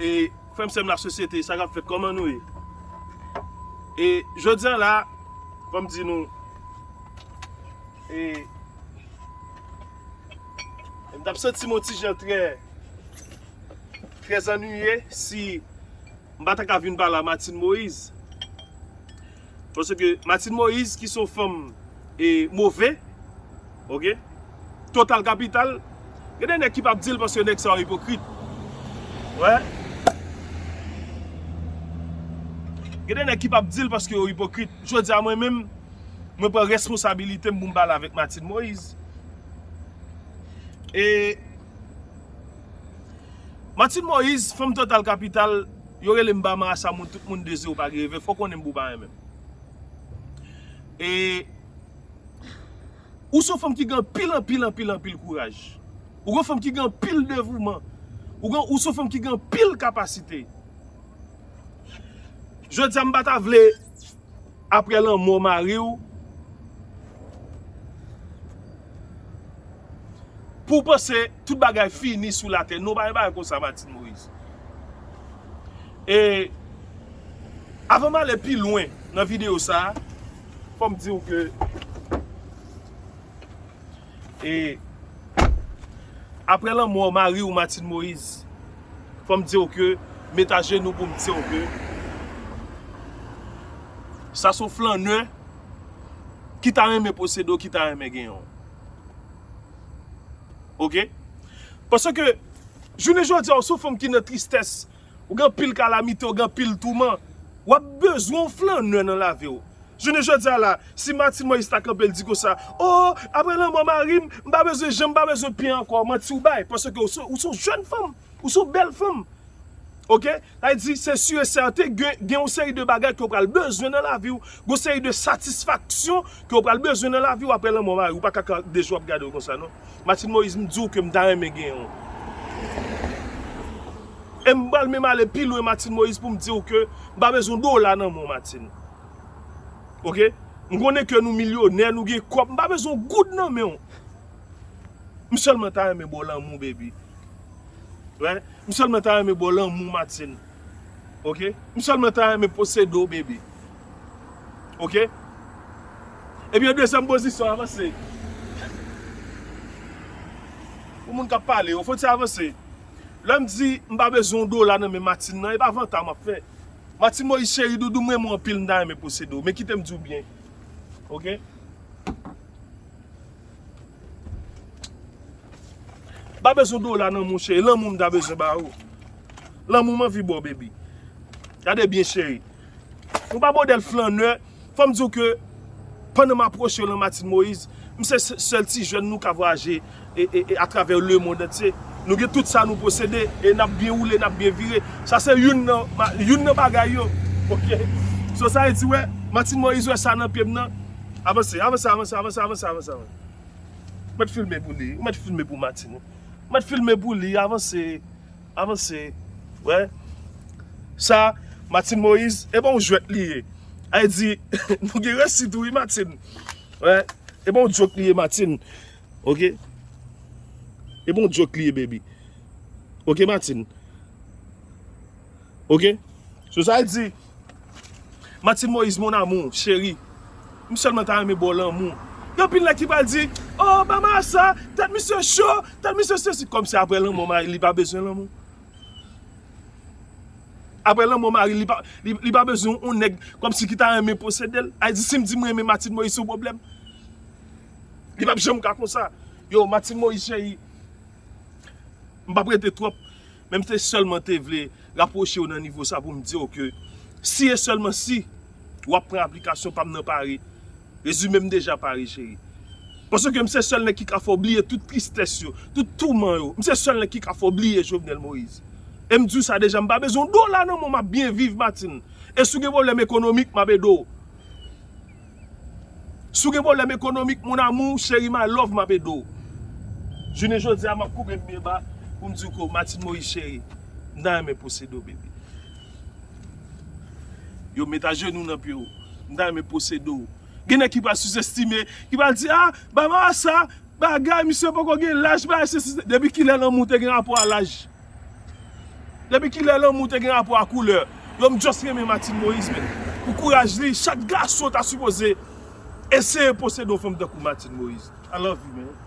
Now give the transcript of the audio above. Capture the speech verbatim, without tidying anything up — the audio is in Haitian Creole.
E, frè m, sè m, lasosyete, sa k ap fèt, kòman nou ye? E, jodi a la, fò m di nou, e, m t ap santi m yon ti jan trè, trè annuiye si m pa ta ka vin pale a Martine Moïse. Paske Martine Moïse, ki se yon fanm, e, move, oke? Total kapital. Gen de nèg ki p ap di l paske nèg sa yo ipokrit. Wè. Gen de nèg ki p ap di l paske yo ipokrit. Jodi a, mwen menm, mwen pran responsabilite m pou m pale avèk Martine Moïse. E Martine Moïse, fanm total kapital, yo rele m Bama a sa moun, tout moun dezi yo pa gen revè, fò konnen m pou pa renmen m. E ou se yon fanm ki gen anpil, anpil, anpil, anpil kouraj. Ou gen fanm ki gen anpil devouman. Ou gen, ou se yon fanm ki gen anpil kapasite. Jodi a, m pa ta vle, apre lanmò mari w, pou w panse tout bagay fini sou latè. Non, pa gen bagay konsa, Martine Moïse. E avan m ale pi lwen nan videyo sa a, fò m di w ke, e, apre lanmò mari w, Martine Moïse, fò m di w ke, met ajenou pou m di w ke sa se yon flannè ki ta renmen posede w, ki ta renmen genyen w. Oke? Paske, jounen jodi a, ou se yon fanm ki nan tristès, ou gen anpil kalamite, ou gen anpil touman, w ap bezwen yon flannè nan lavi w. Jounen jodi a la, si Martine Moïse ta kanpe, l di konsa, "O, apre lanmò mari m, m pa bezwen jan, m pa bezwen pye ankò," manti w bay, paske ou se, ou se yon jèn fanm, ou se yon bèl fanm. Oke? Sa vle di, se si e sèten, gen, gen yon seri de bagay ke w pral bezwen nan lavi w, gen yon seri de satisfaksyon ke w pral bezwen nan lavi w apre lanmò mari w. Ou pa ka, ka de jou ap gade w konsa, non. Martine Moïse, m di w ke m ta renmen genyen w. E m pral menm ale pi lwen, Martine Moïse, pou m di w ke m pa bezwen dola nan men w, Martine. Oke? M konnen ke nou milyonè, nou gen kòb, m pa bezwen yon goud nan men w. M sèlman ta renmen ba w lanmou, baby. Wè, m sèlman ta renmen ba w lanmou, Martine. Oke? M sèlman ta renmen posede w, baby. Oke? Ebyen, dezyèm pozisyon, avanse. Pou moun k ap pale yo, fò ti avanse. Lè m di m pa bezwen yon dola nan men Martine nan, e pa vanta m ap fè. Martine Moïse cheri, doudou, m renmen w anpil, m ta renmen posede w. Men kite m di w byen. Oke? M pa bezwen dola nan men w, cheri. Lanmou m ta bezwen ba ou. Lanmou m anvi ba w, baby. Gade byen, cheri. Nou pa modèl flannè. Fò m di w ke pandan m apwoche w lan, Martine Moïse, m se s-, sèl ti jèn nou ka vwayaje e, e, e atravè lemonn antye. Nou gen tout sa nou posede e n ap byen woule, n ap byen vire. Sa se youn nan, ma-, youn nan bagay yo. Oke? So, sa vle di, wè, Martine Moïse wè sa nan pye m nan. Avanse, avanse, avanse, avanse, avanse, avanse, avanse. Mèt filme pou li. Ou mèt filme pou Martine. Ou mèt filme pou li. Avanse. Avanse. Wè. Sa, Martine Moïse, e pa yon jwèt li ye. Ay di, nou gen resi tou, wi, Martine. Wè. E pa yon joke li ye, Martine. Oke? E pa yon joke li ye, baby. Oke, Martine? Oke? So, sa vle di, Martine Moïse, mon amour, chéri, m sèlman ta renmen ba w lanmou. Gen anpil nèg ki pral di, "O, Bama sa, tèt misye cho, tèt misye sesi." Kòmsi apre lanmò mari, li pa bezwen lanmou. Apre lanmò mari, li pa, li, li pa bezwen yon nèg kòmsi ki ta renmen posede l. Ay di, si m di m renmen Martine Moïse, se yon pwoblèm. Li p ap janm ka konsa. Yo, Martine Moïse, cheri, m p ap rete twòp, men m te sèlman te vle rapwoche w nan nivo sa pou m di w ke si e sèlman si w ap pran aplikasyon pa m nan pare, rezime m deja pare, cheri. Paske m se sèl nèg ki ka fè w bliye tout tristès yo, tout touman yo. M se sèl nèg ki ka fè w bliye Jovenel Moïse. E m di w sa deja, m pa bezwen yon dola nan men w, m ap byen viv, Martine. E si w gen pwoblèm ekonomik, m ap ede w. Si w gen pwoblèm ekonomik, mon amour, chéri, my love, m ap ede w. Jounen jodi a, m ap koupe m byen ba pou m di w ke Martine Moïse, cheri, m ta renmen posede w, baby. Yo met ajenou nan pye w. M ta renmen posede w. Gen nèg ki pral souzestime, ki pral di, "A, Bama sa, bagay, misye poko gen laj, bagay, se, se, se." Depi kilè lanmou te gen rapò a laj? Depi kilè lanmou te gen rapò a koulè? Yo, m just renmen Martine Moïse, men. Pou kouraj li, chak gason ta sipoze eseye posede yon fanm tankou Martine Moïse. I love you, man.